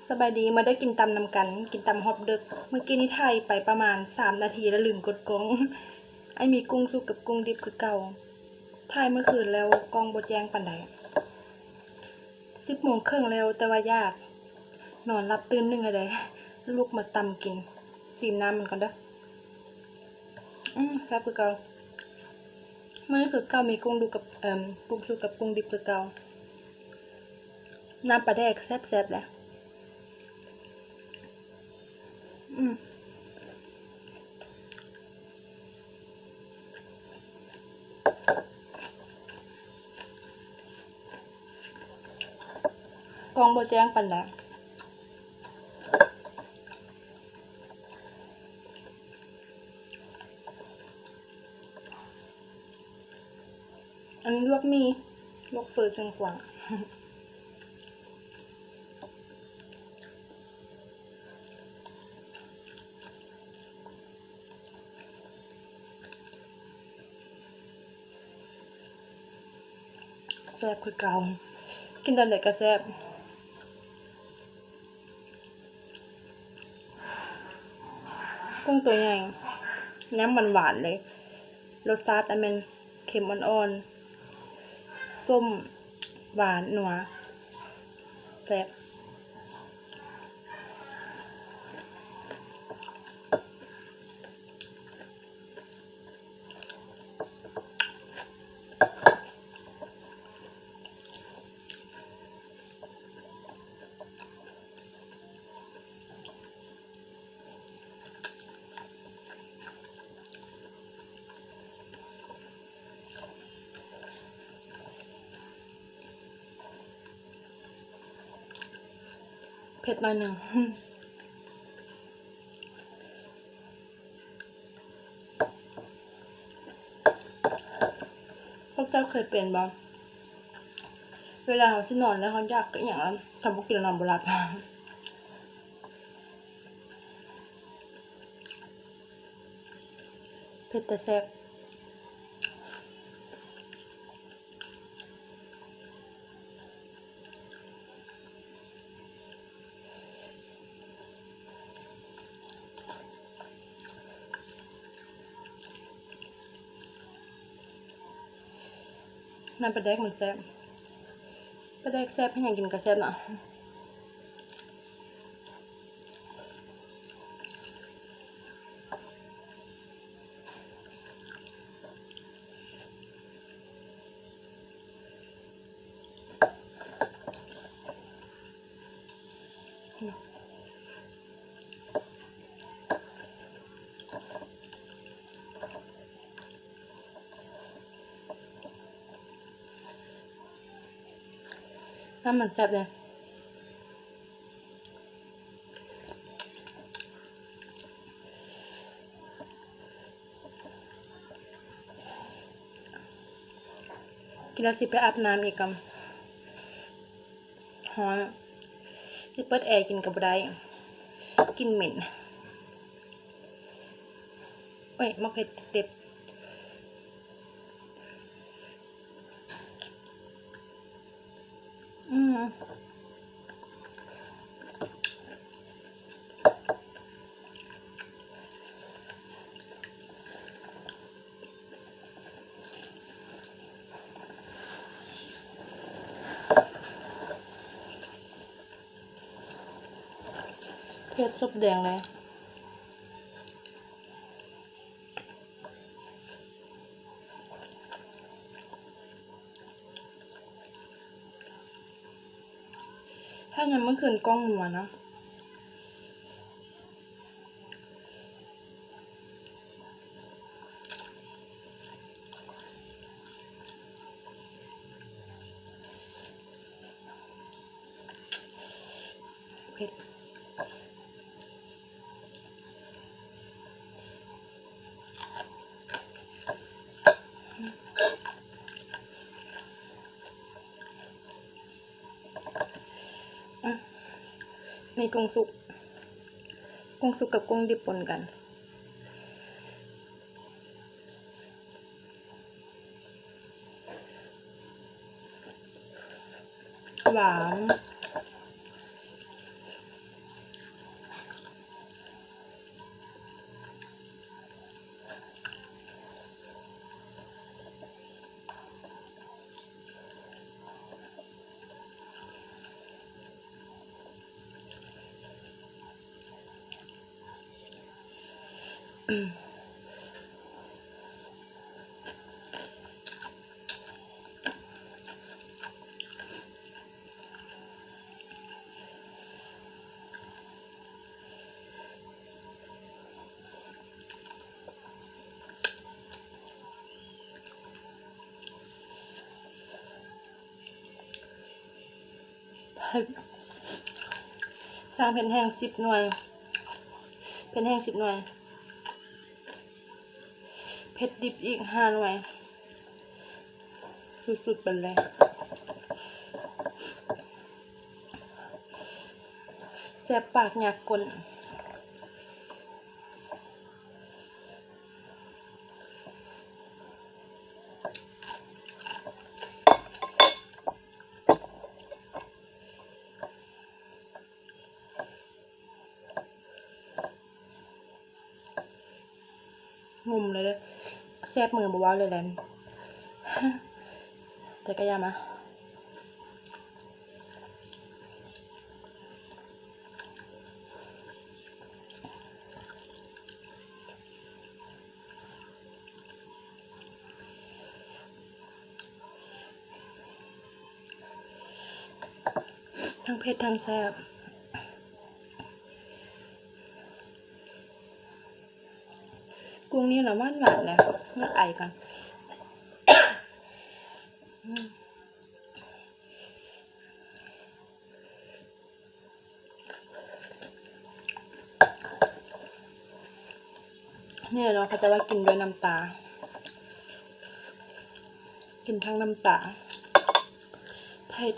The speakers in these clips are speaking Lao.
ສະບາຍດີ ມາເດີ ກິນຕຳນຳກັນ ກິນຕຳຮອບດຶກ. ມື້ກີ້ນີ້ຖ່າຍໄປປະມານສາມນາທີແລ້ວລືມກົດກ້ອງ. ອ້າຍມີກຸ້ງສຸກກັບກຸ້ງດິບຄືເກົ່າ. ຖ່າຍມື້ຄືນແລ້ວກ້ອງບໍ່ແຈ້ງປານໃດ. ສິບໂມງເຄິ່ງແລ້ວ ແຕ່ວ່າຢາກນອນຫຼັບຕື່ນໜຶ່ງໃຫ້ໄດ້ ລຸກມາຕຳກິນ. ຊີມນ້ຳມັນກ່ອນເດີ. ອືມ ແຊບຄືເກົ່າ. ມື້ຄືເກົ່າ ມີກຸ້ງດຸກກັບ ເອີ່ມ ກຸ້ງສຸກກັບກຸ້ງດິບຄືເກົ່າ. ນ້ຳປາແດກແຊບໆເດ້. ອືມ ກ້ອງບໍ່ແຈ້ງປານໃດ. ອັນນີ້ລວກໝີ່ ລວກເຝີເຊີງຂວາງ. ແຊບຄືເກົ່າ ກິນຕອນໃດກໍແຊບ. ກຸ້ງຕົວໃຫຍ່ ນ້ຳຫວານໆເລີຍ. ລົດຊາດອາແມ່ນເຄັມອ່ອນໆ ສົ້ມ ຫວານ ນົວ ແຊບ. ເຜັດໜ້ອຍໜຶ່ງ. ພວກເຈົ້າເຄີຍເປັນບໍ່? ເວລາເຮົາຊິນອນແລ້ວເຮົາຢາກອີ່ຫຍັງ ແລ້ວຖ້າບໍ່ກິນແລ້ວນອນບໍ່ຫຼັບ. ເຜັດແຕ່ແຊບ. ນ້ຳປາແດກມັນແຊບ. ປາແດກແຊບ ເຮັດຫຍັງກິນກໍແຊບເນາະ. ນ້ຳມັນແຊບເດ້. ກິນແລ້ວຊິໄປອາບນ້ຳອີກກ່ອນ ຮ້ອນ ຊິເປີດແອກິນກໍບໍ່ໄດ້ ກິ່ນເໝັນ. ໂອ້ຍ ໝາກເຜັດເຕັບ. ອືມ ເຜັດສົບແດງເລີຍ. ຖ້າຍາມມື້ຄືນກ້ອງມົວນະ. ເຜັດ. ອືມ ນີ້ກຸ້ງສຸກ ກຸ້ງສຸກກັບກຸ້ງດິບປົນກັນ. ຫວານ. เผ็ด สร้างเผ็ดแห้งสิบหน่วย เผ็ดแห้งสิบหน่วย เผ็ดดิบอีกห้าหน่วย สุดๆ ไปเลย แสบปากอยากก้น งุ่มเลยเด้อ แซ่บมือบ่เว้าเลยแหละ แต่ก็อย่ามา ทั้งเผ็ดทั้งแซ่บ กุ้งนี่นะหวานๆ นะ มันไอก่อน นี่แหละเนาะ เขาจะว่ากินด้วยน้ำตา กินทั้งน้ำตา เผ็ด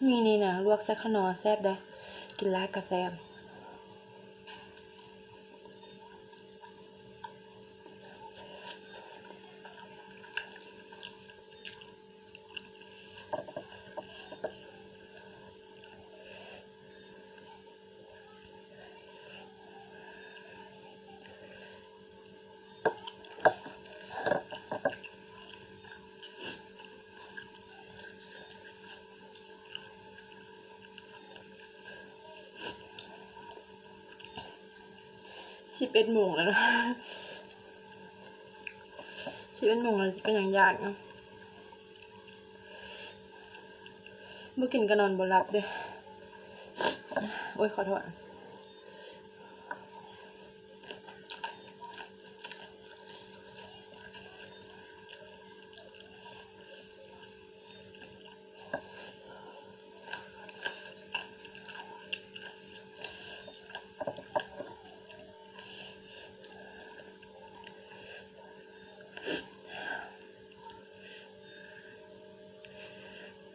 มีนี่นะ ลวกใส่ข้าวเหนียวแซ่บเด้ กินหลายก็แซ่บ สิบเอ็ดโมงแล้วนะ สิบเอ็ดโมงแล้ว ก็ยังอยากอยู่ บ่กินก็นอนบ่หลับเด้ โอ๊ย ขอโทษ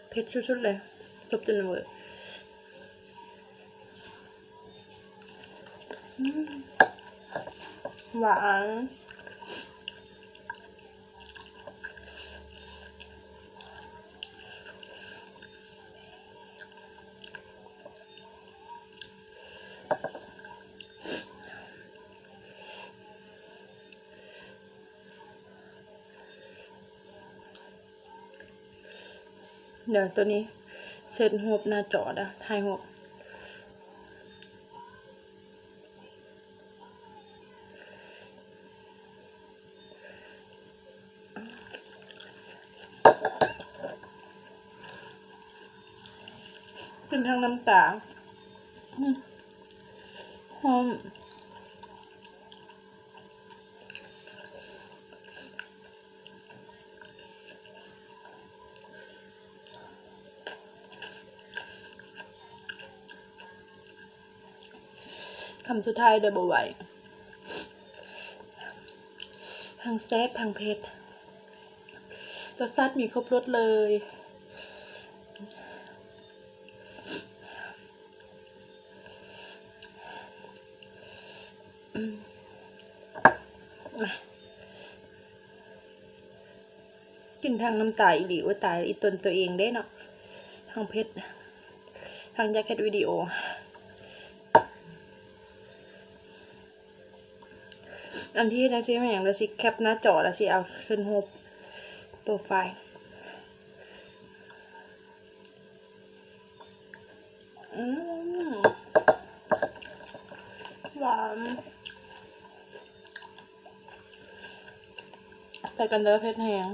เผ็ดสุดๆ เลย ซบจนเวอร์ อืม หวาน เดี๋ยวตัวนี้เซตรูปหน้าจอเด้อ ถ่ายรูป เป็นทั้งน้ำตา อืม หอม คำสุดท้ายเด้อ บ่ไหว ทั้งแซ่บทั้งเผ็ด รสชาติมีครบรสเลย อืม มา ເປັນທັງນ້ຳຕາອີ່ຫຼີ ໂອ້ຍ ຕາຍ ອີ່ຕົນຕົວເອງເດ້ເນາະ ທັງເຜັດ ທັງຢາກເຮັດວິດີໂອ. ອັນທີ່ເຮັດຈັ່ງຊີ້ແມ່ນຫຍັງ? ແລ້ວຊິແຄປໜ້າຈໍ ແລ້ວຊິເອົາຂຶ້ນຮູບໂປຣໄຟ. ອືມ ຫວານ. ໄປກັນເດີ ເຜັດແຮງ.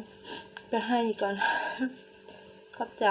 ໄປໄຫ້ກ່ອນ. ຂອບໃຈ.